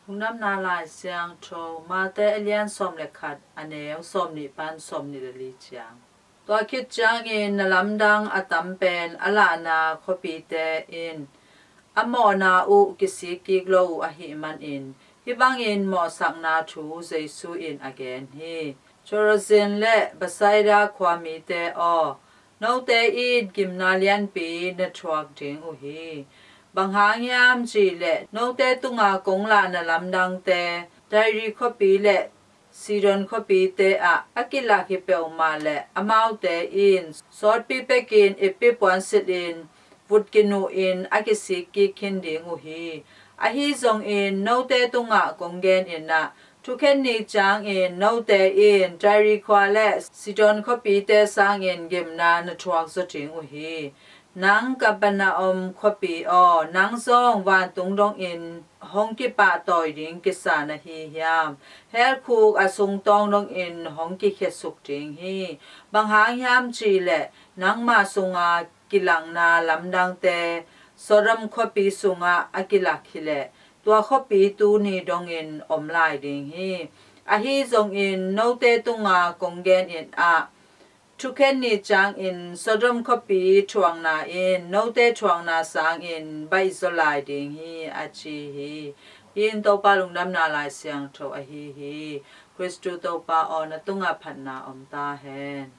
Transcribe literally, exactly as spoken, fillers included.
Lungdamna Lai Siangtho, Mate a lian sawm le khat, a neu sawm nih pan sawm nih le li ciang. Tua khit ciangin na lamdang a tam pen a lahna khuapite in a mawhna uh kisik kik lo uh ahih manin, hih bangin mawhsakna thu Jesu in a gen hi. Chorazin le Bethsaida khuamite aw, note in gimna lianpi na thuak ding uh hi. Bang hang hiam cih leh note tunga kong lahna lamdangte Tyre khuapi le Sidon khuapite ah a kilak hi peuhmah leh, amaute in sawtpi pekin itpi puan silhin vut kinuhin a kisik kik khin ding uh hi. Ahi zongin note tungah kong genin ah, thukhen ni ciangin note in Tyre khua le Sidon khuapite sangin gimna na thuak zaw ding uh hi. Nang Capernaum khuapi aw, nang zong vantung dongin hong kipahtawi ding kisa na hi hiam? Helkhuk a sungtawng dongin hong kikhiasuk ding hi. Bang hang hiam cih leh nangmah sunga kilakna lamdangte Sodom khuapi sungah a kilak hi leh, tua khuapi tuni dongin om lai ding hi. Ahi zongin note tunga kong genin ah, thukhen ni ciangin Sodom khuapi thuakna in note thuakna sangin baihzaw lai ding hi, a ci hi. Hih in Topa Lungdamna Lai Siangtho ahi hi. Khristu Topa aw, na tungah phatna om ta hen.